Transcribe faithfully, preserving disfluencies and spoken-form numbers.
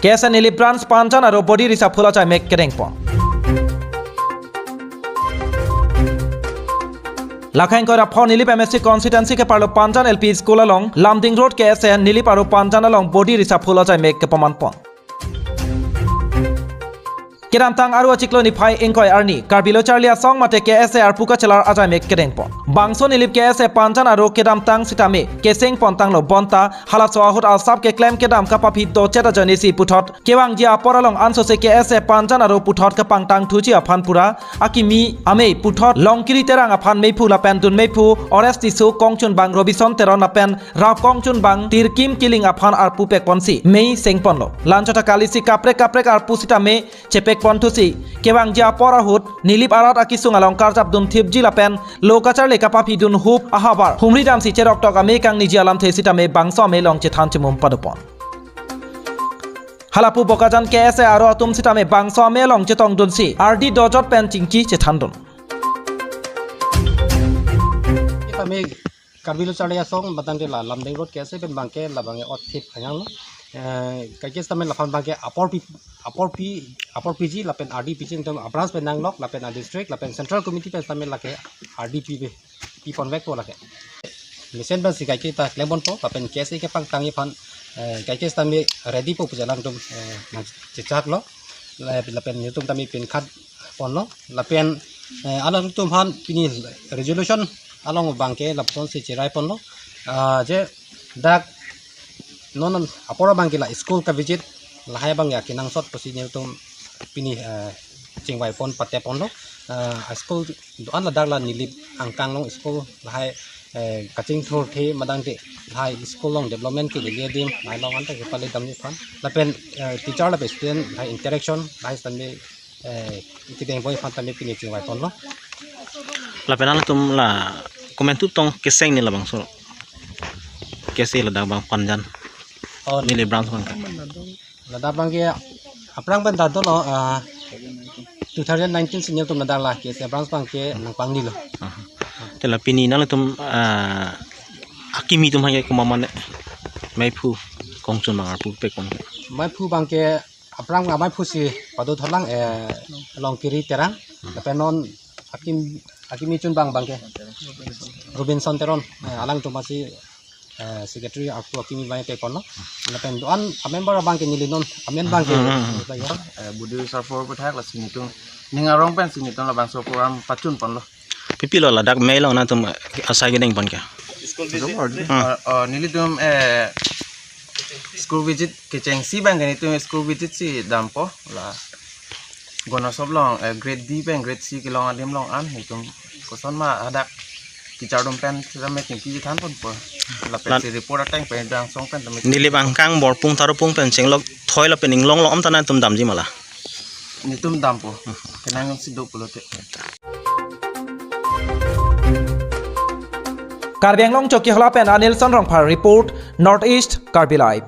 K S A Nilip Branch Panjan aro body risa phul ajai mek kedengpon. Lakhang koi ra pho Nilip M A C constituency keparlo Panjan L P School along Lumding Road K S A Nilip aro Panjan along body risa phul ajai mek kepamanpon. Kedamtang Aru achiklo niphai ingkoi arni Karbi Lo Charli Asong mate K S A arpu kachelar ajai mek kedengpon. Bangso Nilip K S A Panjan aro kedamtang sitame kesengpon tanglo bonta halaso ahut asap keklem kedam kapaphi dochet ajoinesi puthot kevangji apor along ansose K S A Panjan aro puthot kepangtang thuji aphan pura akimi amei puthot Longkiri Terang aphan meiphu lapen dun meiphu Ores Tisso, kongchunbang Robison Teron lapen rap kongchunbang Tirkim Killing aphan arpu pekponsi mei sengponlo. Lanchot akalisi kaprek kaprek arpu sitame chepekpon thusi kevangji apor ahut Nilip arat akisung along karjap dun thipji lapen lo kacharli kapaphi dun hup ahavar humri damsi cheroktok amei kangniji alamthe sitame bangso amei along chethan chemum padopon. Halapu Bokajan K S A aro atum sitame bangso amei along chetongdunsi ardi dojot pen chingki chethandun. Kami Karbi Lo Charli Asong batang de la Lumding Road K S A pen bangke labang ot thip khanyang lo. Eh, kaike sitame laphan bangke apor pi, apor pi, apor piji lapen ardi piji, itum a-branch pen nanglok lapen a-district lapen central committee pen sitame lake ardi pi be, pipon vekpo lake. Mesen pensi kaike ta klempon po lapen K S A kepangtangji aphan, eh, kaike sitame ready po pu alangtum, eh, nangchechaklo. La-, lapen netum tame pen khat ponlo lapen, eh, alangtum aphan pini resolution along bangke lapusonsi cherai ponlo. Ah, je dak non apor bangke la school ka-visit lahai bang ya kenangsot pusi netum pini, eh, chingvai pon pate ponlo. Ah, school do-an ladak la Nilip angkang along school lahai, eh, kachingthurthe madang te lahai school along development kelele adim lahai along anta kepale damji aphan lapen, eh, teacher lapen student lahai interaction lahai sitame, eh, kedengpon aphan tame pini chingvai ponlo. Lapen alangtum la komantu tong keseng ni labangso K S A ladak bang Panjan. Oh, Nilip branch bang. Ladak bangke aphrang pen dak dolo, ah, two thousand nineteen si netum ladak la K S A branch bangke nangpangnilo. Aha. Te la pini nangtum, ah, akimi atum hanya komat mane meiphu kongchunbang arpu pekpon. Meiphu bangke aphrang meiphu si pado tholang, eh, Longkiri Terang. Hmm. Lapen non akim, akimi chunbang bangke Robinson Teron, eh, alangtum asi, eh, secretary arpu akimi bang pekponlo. Lapen do-an a-member bangke neli non amen bangke. Hmm, hmm, hmm. Eh, Budi Sarfor puthak lasi netum ning arong pensi netum labangso program pachun ponlo. Pi pi lo ladak mei along nangtum asai kedengpon ke? School visit. Hmm. Eh, eh, nelitum, eh, school visit kechengsi bangke netum school visit si dampo la Gonosop along, eh, grade D pen grade C kelong adim along an netum kosonma hadak teacher atum pen sitame chingki chethan ponpo. Lapen si report ateng pen dangsong pen tame. Nilip angkang Borpung Tarupung pen chenglok thoi lapen inglong lo-om ta nangtum damji ma la? Netum dampo. Kenangsi do pulote. Karbi Anglong Chokihola pen Anilson Rongphar report, North East Karbi Live.